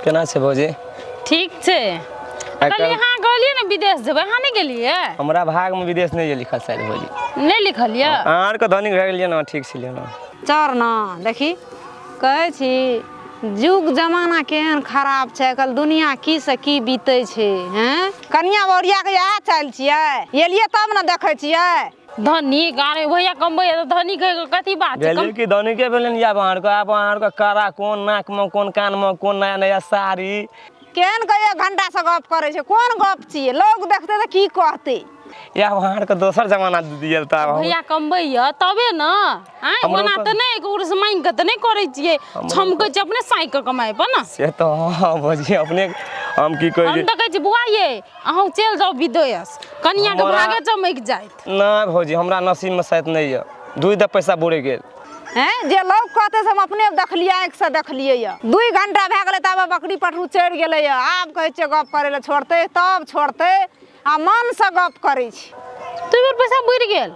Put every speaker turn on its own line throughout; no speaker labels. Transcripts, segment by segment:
केना छै भौजी?
ठीक छै।
आइ
कहलियै
काल्हि
अहाँ कहलियै ने विदेश जेबै, अहाँ नहि गेलियै?
हमरा भागमे विदेश नहि लिखल शायद भौजी।
नहि लिखल यऽ?
अहाँ आरके धनिक भए गेलियै ने, ठीक छलै ने।
चर ने देखी, कहै छी जुग जमाना केहन खराब छै, आइकाल्हि दुनिया की से की बीतै छै। हैं कनिया बौरियाके इएह चालि छियै, एलियै तब ने देखै छियै।
धनिक अरे भैया कमबै तऽ धनिक होइके कथी बात छै?
भेलियै कि धनिके भेलनि आब अहाँ आरके, आब अहाँ आरके कड़ा कोन नाकमे, कोन कानमे, कोन नया नया साड़ी।
केहन के एक घंटा से गप करै छै, कोन गप छियै? लोग देखतै तऽ की कहतै?
आब अहाँ आरके दोसर जमाना दियल तऽ आब हम-
भैया कमबै यऽ तबे ने। आँय,
हमरो
ओना
तऽ-
तऽ नहि ककरोसँ माँगि कऽ तऽ नहि करै छियै, छमकै छियै अपने साँकि कऽ कमाइ पर ने।
से तऽ हँ भौजी, अपने हम की कहै
हम
छी।
तऽ कहै छी बौआ ये, अहूँ चलि जाउ विदेश, कनियाके
हमरा-
भागे चमकि जायत।
नहि भौजी, हमरा नसीबमे शायद नहि यऽ, दुइ दऽ पैसा बुड़ि गेल।
हैं जे लोग कहतै से हम अपने देखलियै, आँखिसँ देखलियै यऽ। 2 घंटा भए गेलै तब बकरी पटरू चढ़ि गेलै यऽ। आब कहै छियै गप करै लए छोड़तै तब छोड़तै, आ मनसँ गप करै छी।
दू बेर पैसा बुड़ि गेल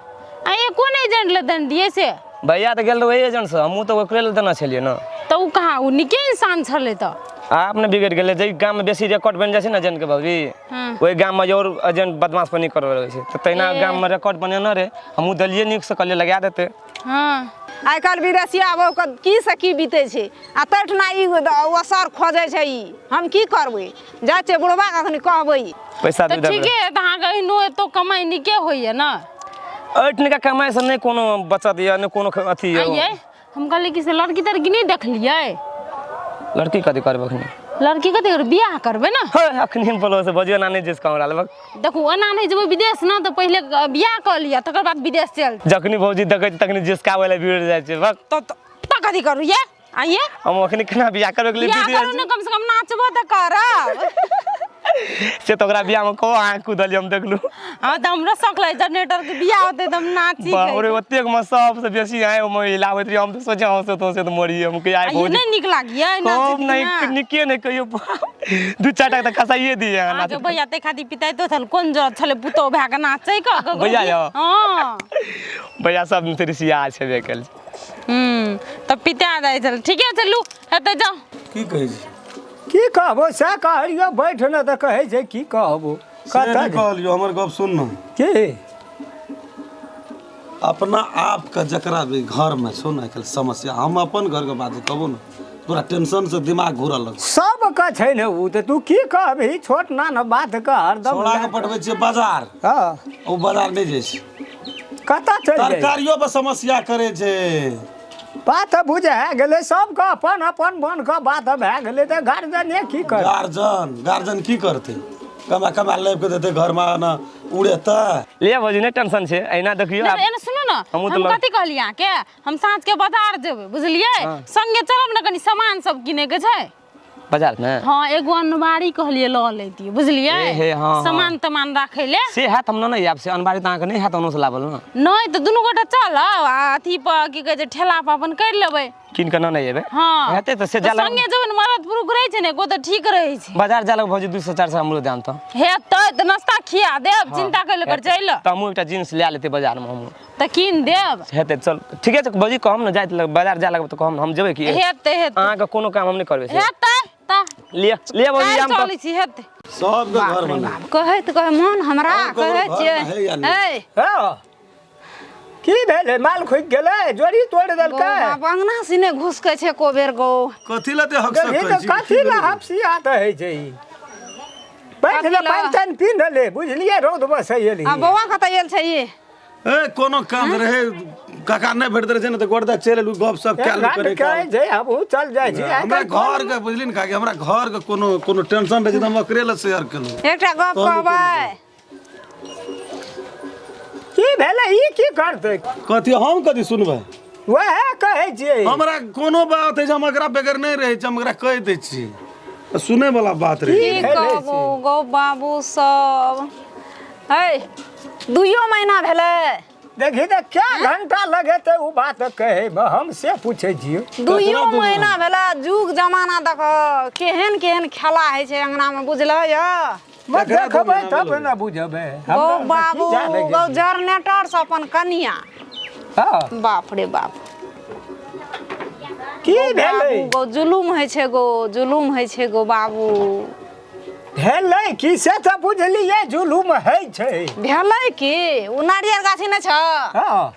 आ ये कोन एजेंट लए देने दियै से?
भैया तऽ गेल रहै ओहि एजेंटसँ, हमहूँ तऽ ओकरे लए देने छलियै ने।
तऽ ओ कहाँ, ओ नीके इंसान छलै तऽ।
आब ने बिगड़ि गेलै। जाहि गाममे बेसी रिकॉर्ड बनि जाइ छै ने एजेंटके भौजी,
हँ।
ओहि गाममे आओर एजेंट बदमाश पनी करऽ लगै छै। तऽ तहिना
ए।
गाममे रिकॉर्ड बनेने रहै, हमहूँ देलियै नीकसँ, कहलियै लगा देतै।
हँ।
आइ काल्हि विदेशिया बहुके की से की बीतै छै, आ तहिठिना ई ओसर खोजै छै। ई हम की करबै? जाइ छियै बुढ़बाके अखनी कहबै।
पैसा
तऽ
दू
ठीके है, तऽ अहाँके एहनो एतो कमाइ नीके होइए ने?
एहिठिनका कमाइसँ नहि कोनो बचत यऽ, नहि कोनो अथी यऽ।
आइये हम कहलियै कि से लड़की तड़की नहि देखलियै?
लड़की कथी करबै अखनी?
लड़की कथी करबै, बियाह करबै ने।
हे, अखनी हम बोलो से बजियो ना नहि जिसका हमरा लगभग।
देखू, ओना नहि जेबै विदेश ने तऽ पहिले बियाह कऽ लिअ, तकर बाद विदेश चलि।
जखनी भौजी देखै छै तखनी जिसकाबै लए भिड़ जाइ छै बक।
तऽ कथी करू ये आइये?
हम अखनी केना बियाह करबै के लिए
बियाह
विदेश?
करू ने, कम से कम नाचबो तऽ करब।
से तऽ ओकरा बियाह में कहो अहाँ कूदलियै हम देखलू।
हँ तऽ हमरो शौक लागै, जनरेटर के बियाह होतै तऽ हम नाची।
बाप रे, ओतेक में सबसे बेसी आए ओमे हिलाबैत रहियै। हम तऽ सोचे हंसैत हंसैत मरियै हम कि आइ
आइये
भौजी
नहि नीक लागियै?
कम नहि नीके नहि कहियो, दू चारि टा तऽ खसाइए दियै अहाँ
अहाँके
नाचैत।
भैया ताहि खातिर पिताइतो छल, कोन जरूरत छलै पुतोह भए कऽ नाचै कऽ?
भैया यौ।
हँ
भैया सब दिन ऋषिया छेबे कयल।
तऽ पिता जाइ छल। ठीके छै, लू हेतै, जाउ।
की कहै छी?
की कहबो से कहलियो, बैठ ने तऽ कहै छै की कहबो।
से
कतऽ
नहि कहलियो, हमर गप सुन ने।
की?
अपना आपके जकरा भी घरमे छौ ने आइकाल्हि समस्या, हम अपन घरके बात कहबो ने, पूरा टेंशन से दिमाग घूरऽ लगल।
सबके छै ने ओ, तऽ तू की कहबही छोट नान बात के हरदम।
छौड़ा के पठबै छियै बाजार।
हँ।
ओ बाजार नहि जाइ छै।
कतऽ चलि जाइ?
तरकारियो पर समस्या करै छै।
बात बुझा गेलै, सबके अपन अपन मन के बात भए गेलै, तऽ गार्जियने की करतै?
गार्जियन, गार्जियन की करतै? कमा कमा लाबि कऽ देतै घरमे ने उड़ेतै।
ले भौजी, नहि टेंशन छै, एहिना देखियौ।
नहि
आब
तऽ एना सुनू ने,
हमहूँ तऽ
हम कथी कहलियै अहाँके, हम साँझके बाजार जेबै बुझलियै, संगे चलब ने, कनि सामान सब किनैके छै।
बाजार में?
हाँ, एगो अनमारी कहलियै लऽ लैतियै बुझलियै।
ए हे, हाँ, हाँ।
सामान तमान राखै ले।
से हैत, हम नहि आयब से अनमारी तऽ अहाँके नहि हैत ओनोसँ लाबल ने।
नहि तऽ दुनू गोटा चलब आ अथी पर की कहै छै, ठेला पर अपन करि लेबै।
कीन कऽ नहि एबै?
हाँ।
हेतै तऽ से
तऽ
जा लग।
संगे जेबै ने, मरद पुरुख रहै छै ने एगो तऽ ठीक रहै छै।
बाजार जा लग भौजी, 200 400 हमरो दाम तऽ
हेतै तऽ नाश्ता खिया देब, चिंता करै लए चलि।
तऽ हमहूँ एकटा जींस लए लेतै बाजारमे हमहूँ।
तऽ कीन देब।
हेतै, चल ठीके छै भौजी, कहम ने जाइत लग बाजार जाय लगब तऽ कहम ने, हम जेबै की।
हेतै हेतै।
अहाँके कोनो काम हम नहि करबै से।
हेतै तऽ
लिअ लिअ भौजी।
काल्हि
आम तऽ
चलै छी, हेतै।
सबके घर बना
कहैत कहै मोन हमरा
आओर ककरो
कहै
घरमे
छियै
है या नहि?
है।
हँ, की भेलै? माल खुजि गेलै, जोड़ी तोड़ि देलकै।
बाप अंगना सिने घुसकै छै एको बेर गो।
कथी लए हक
देखी तऽ कथी लए हफसिया तऽ होइ छै ई? बैठ
कथी
ले,
लए?
पानि तानि पी ने ले, बुझलियै रौद बसै एली।
आ बौआ कतऽ गेल छै ई?
ए कोनो काम रहे काका नहि भेटैत रहै छै ने तऽ गोरदा चलि एलहुँ, गप सप कए लू करै
कहै छै हमहूँ चल जाइ छी।
हमरा घर के बुझली ने काकी, हमरा घर के कोनो कोनो टेंशन रहै छै तऽ हम ओकरे लए शेयर केलहुँ।
एकटा गप कहबै?
की भेलै? ई की करतै?
कथी हम कथी सुनबै?
वएह कहै छियै।
हमरा कोनो बात है जे हम एकरा बगैर नहि रहै छी, हम एकरा कहि दै छी, सुनै वाला बात रहै।
की
भेलै
कहबो गौ बाबू सब, है 2 महीना भेलै।
देखी तऽ क्या घंटा लगेतै ओ बात कहैमे, हम से पूछै छियौ।
2 महीना भेलै, जुग जमाना देख केहन केहन खेला होइ छै अंगनामे, बुझलह यऽ?
देखबै तब ने बुझबै।
गौ बाबू गौ, जनरेटर से अपन कनिया।
हँ।
बाप रे बाप।
की भेलै?
बाबू गो जुलुम होइ छै गो, जुलुम होइ छै गो बाबू।
भेलै की से तऽ बुझलियै, जुलुम होइ छै।
भेलै की, ओ नारियल गाछी नहि छौ?
हँ।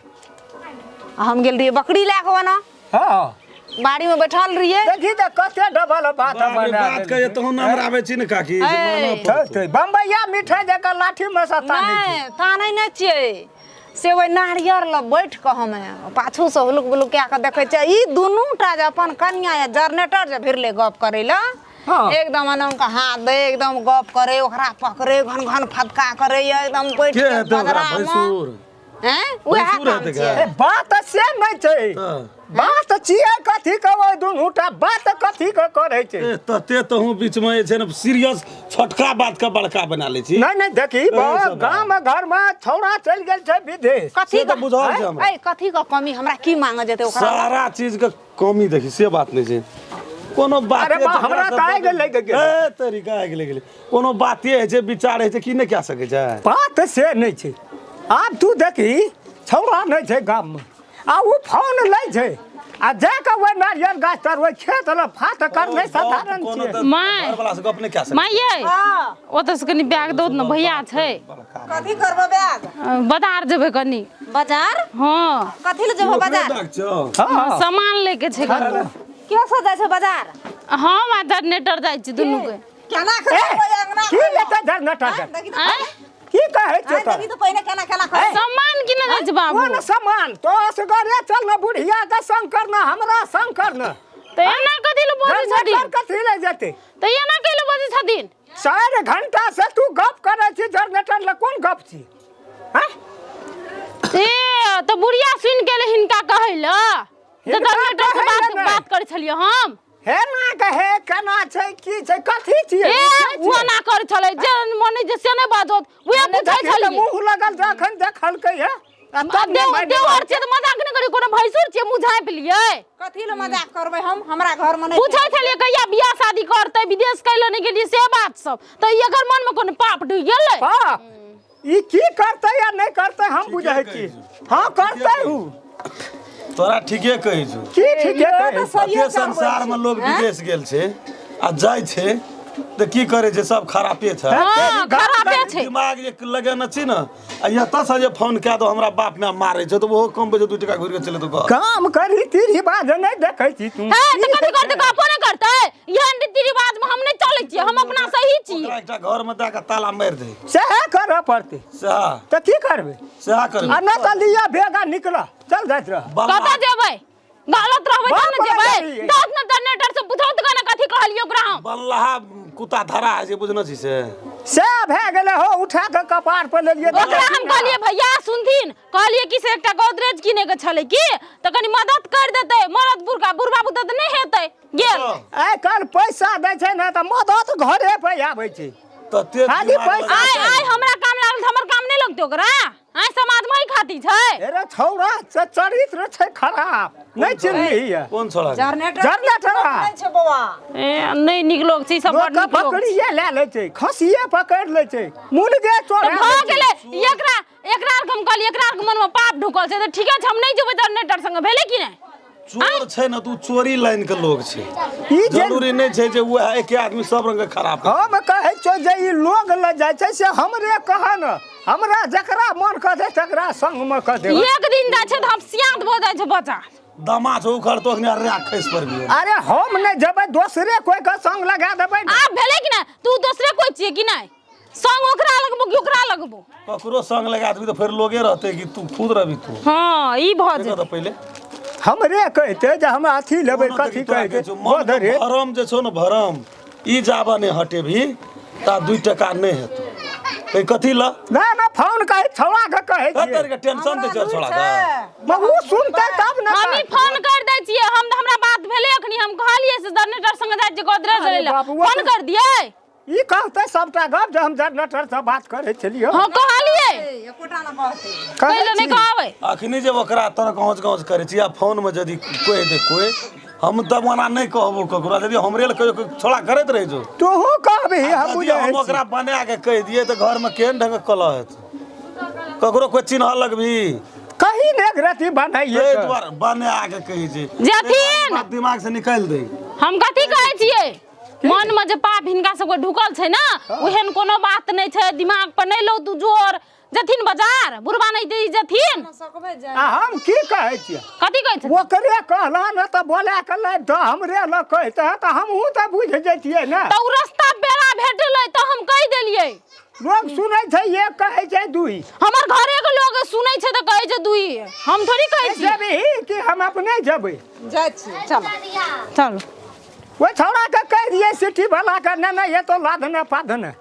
हम गेल रहियै बकरी लए कऽ ओना।
हँ।
बाड़ी में बैठल रहियै।
देखी तऽ कते डबल बात
बाप रे,
बना
बात कहिए तहन हमरा आबै छी ने काकी जे
ऐ।
मानऽ पड़तौ।
देलकै। बम्बैया मिठाइ जकाँ लाठी में से तानै छै।
नहि, तानै नहि छियै से, ओहि नारियर लग बैठ कऽ हमे पाछूसँ हुलुक बुलुक कए कऽ देखै छियै, ई दुनू टा जे अपन कनिया या जनरेटर जे भिरलै गप करै लए।
हँ।
एकदम एना हुनका हाथ दै, एकदम गप करै, ओकरा पकड़ै, घन घन फदका करै, एकदम बैठ
के
के
हेतै ओकरा
बदरामे।
भैंसुर?
हैं, उएह
भैंसुर
काम
हेतै
छियै।
का?
ए, बात से नहि छै।
तऽ
बात छियै कथी के, ओहि दुनू टा बात कथी के करै छै?
ए, तते तहूँ बीच में जे छै ने सीरियस छोटका बात के बड़का बना लै छी।
नहि नहि, देखी,
एहि सब
गाम घर में छौड़ा चलि गेल छै विदेश।
कथी
से तऽ
के
बुझल छै हमरा।
ऐ, कथी के कमी? हमरा की मांगे जेतै ओकरा?
सारा चीज के कमी देखी, से बात नहि छै कोनो बात।
अरे बा, हमरा तऽ आइ गेलै गे।
ए तरीका आगि गेलै गेलै। कोनो बाते होइ छै, विचार होइ छै की नहि कए सकै छै?
बात से नहि छै। आब तू देखी, छौड़ा नहि छै गाममे आ ओ फोन लै छै आ जा कऽ ओहि नारियल गाछ तर ओहि खेत लग फात करने साधारण
कोनो
छियै।
तऽ
माय।
घरवला से गप नहि कए सकै।
माइये,
हँ।
ओतऽ से कनि बैग दऽ ने, भैया छै।
कथी करबो बैग?
बाजार जेबै कनि।
बाजार?
हँ।
कथी लए जेबो बाजार?
ओकरे डाक छौ।
हँ।
सामान लैके छै कनि।
के सब जाइ छै बाजार?
हम आ जनरेटर जाइ छी दुनू के।
केना के जेबै अंगना?
की लेतै जनरेटर के?
देखी तऽ।
आँय?
की कहै छै
आँय,
तऽ?
देखी तऽ पहिने केना केना करै।
सामान किने जाइ छै बाबू।
कोन सामान? तो असगरे चल ने, बुढ़िया के संग करना, हमरा संग करना।
तऽ एना कथी लए बजै
जनरेटर
छथिन?
कथी ले जेतै?
तऽ एना कैले बजै छथिन?
4 घंटा से तू गप करै छी जनरेटर ले, कोन गप छी? हँ?
ए तऽ बुढ़िया सुनि के एलै हिनका कहै लए जे
हिनका
जनरेटर से
कहै लए
बात
नहि।
बात करै छलियै हम।
हे ना कहे, केना छै, की छै, कथी छियै?
ए, ओ एना करै छलै जे मन जे से नहि बाजत, उहे
मने
पूछै
देखी तऽ
छलियै।
मुँह लगल जखन देखलकै हे आ तब ने
देव
मानि
देवर छियै तऽ मजाक नहि करी। कोनो भैंसुर छियै, मुँह झाँपि लियै।
कथी लए मजाक करबै हम? हमरा घर में नहि।
पूछै छलियै कहिया बियाह शादी करतै, विदेश कैले नहि गेलियै, से बात सब। तऽ एकर मन मे कोनो पाप ढुकि गेलै?
बाप, ई की करतै या नहि करतै हम बुझै छी। हँ, करतै उ।
तोरा ठीके कहै छौ।
की ठीके कहै
तऽ
छी?
सहिए।
कते संसार में लोग विदेश गेल छै आ जाइ छै तऽ की करै छै? सब खरापे छै।
हँ, खराबे छै।
दिमाग जे लगेने छी ने, आ एतऽ से जे फोन कए दो हमरा बाप माय मारै छै तऽ ओहो कम बजे 2 टका घुरि के चले तो घर।
काम करी रीति रिवाज नहि देखै छी तू।
हे, तऽ कथी करतै? गपो नहि करतै? एहन रीति रिवाज मे हम नहि चलै छियै, हम अपना सही छी।
ओकरा एकटा घर में दए के ताला मारि दे।
सएह करऽ पड़तै।
सएह।
तऽ की करबै?
सएह करबै।
आ नहि तऽ लिअ बेगा, निकल, चल जाइत रह।
कतऽ जेबै? गलत रहबै तब ने
बाप रे।
जेबै। दस ने जनरेटर से बुझाउ तऽ ने कथी कहलियै ओकरा हम।
बनलहा कुत्ता धरा है जे बुझने छी से।
सएह भए गेलै हो, उठा कऽ कपार पर लेलियै।
ओकरा हम कहलियै, भैया सुनथिन, कहलियै कि से एकटा गोदरेज किने के छलै की, तऽ कनि मदद कर देतै मरद बुढ़का बुढ़बा बुते तऽ नहि हेतै गेल।
आइ काल्हि पैसा दै छै ने तऽ मदद घरे पर आबै छै।
तते
खाली
दिमाग
पैसा।
लगा
आइ आइ हमरा काम लागल तऽ हमर काम नहि लगतै ओकरा? आइ समाजमे ही खाती छै।
अरे, छौड़ा से चरित्र छै खराब, नहि चिन्हली है?
कोन छोड़ा?
जनरेटर।
जनरेटर।
नहि छै बौआ।
ए, नहि नीक लोक छै ई सब, बड़
लोक
नीक लोक छै।
बकरिए लए लै छै, खसिए पकड़ि लै छै, मुर्गे
तऽ
चोरा
भऽ
लै छै।
गेलै। एकरा एकरा आरके हम कहलियै, एकरा आरके मनमे पाप ढुकल छै। तऽ ठीके छै, हम नहि जेबै जनरेटर संगे, भेलै कि नहि?
चोर छै ने, तू चोरी लाइन के लोग छै।
ई जे
जरूरी नहि छै जे वएह एके आदमी सब रंग के खराब है।
हम कहै छियौ जे ई लोग लऽ जाइ छै से हमरे कह ने, हमरा जकरा मन कह दे तकरा संगमे कह देबै।
एक दिन जाइ छै तऽ हम सियात भऽ जाइ छै बच्चा।
दमा छौ उखड़तो अखने रे खसि पड़बियो।
अरे, हम नहि जेबै, दोसरे कोइ के संग लगा देबै ने।
आब भेलै कि नहि? तू दोसरे कोइ छियै कि नहि? संग ओकरा लगबो कि ओकरा लगबो?
ककरो संग लगा देबी तऽ फेर लोगे रहतै कि तू खुद रहबी तू?
हँ, ई भऽ
से
जेतै।
कह तऽ पहिले।
हमरे कहिते जे हम अथी लेबै।
कोनो
कथी
देखी तोरा
कहै
कहै
छै?
छौ, मन के
गोदरे।
भरम जे छौ ने भरम, ई जाबऽ नहि हटेबही ता 2 टका नहि हेतौ। तऽ कथी ल?
ना ना, फोन कहै छौड़ा के कहै
कते
छियै।
के टेंशन दै छौ छोड़ा के?
मगर ओ सुनतै तब ने।
हम ही फोन कर दै छियै। हम हमरा बात भेलै अखनी, हम कहलियै से जनरेटर संगे जाइ छियै गोदरेज
अरे
लै लए।
बाप, ओ
फोन कर दियै।
ई कहतै सबटा गप जे हम जनरेटर से बात करै छलियै।
हँ, कहलियै।
एकोटा ना कहतै।
कहै
कैले नहि
छी।
कहबै।
अखनी जे ओकरा तोरा गाँच गाँच करै छी आ फोनमे यदि कहि दे कोइ, हम तब ओना नहि कहबो ककरो। यदि हमरे लए कहियो कोइ छोड़ा करैत रहै छौ।
तोहू कहबही, हम
यदि
बुझै
हम
छी।
ओकरा बना के कहि दियै तऽ घरमे केहन ढंगक कलह हेतै? ककरो कोइ चिन्हऽ लगबही?
कहीं ने एक रति बनाइए
ताहि दुआरे बना के कहै छै।
जेथिन।
बात दिमाग से निकालि दे।
हम कथी कहै छियै, मन में जे पाप हिनका सबके ढुकल छै ने, ओहन कोनो बात नहि छै। दिमाग पर नहि लौ तू जोर। जथिन बाजार बुढ़बा नहि दे जथिन।
आ हम की कहै छियै?
कथी कहै छै?
ओकरे कहला ने तऽ बोला के लाबि तऽ हमरे लग कहिते तऽ हमहूँ तऽ बुझि जैतियै ने।
तऽ उ रस्ता बेड़ा भेटलै तऽ हम कहि देलियै।
लोग सुनै छै एक, कहै छै दुई।
हमर घरे के लोग सुनै छै तऽ कहै छै दुई, हम थोड़ी कहै छियै।
जेबही कि हम अपने जेबै?
जाइ छियै, चल चल।
ओहि छौड़ाके कहि दियै सिटी वाला के, नहि नहि ये तो लादने पादने।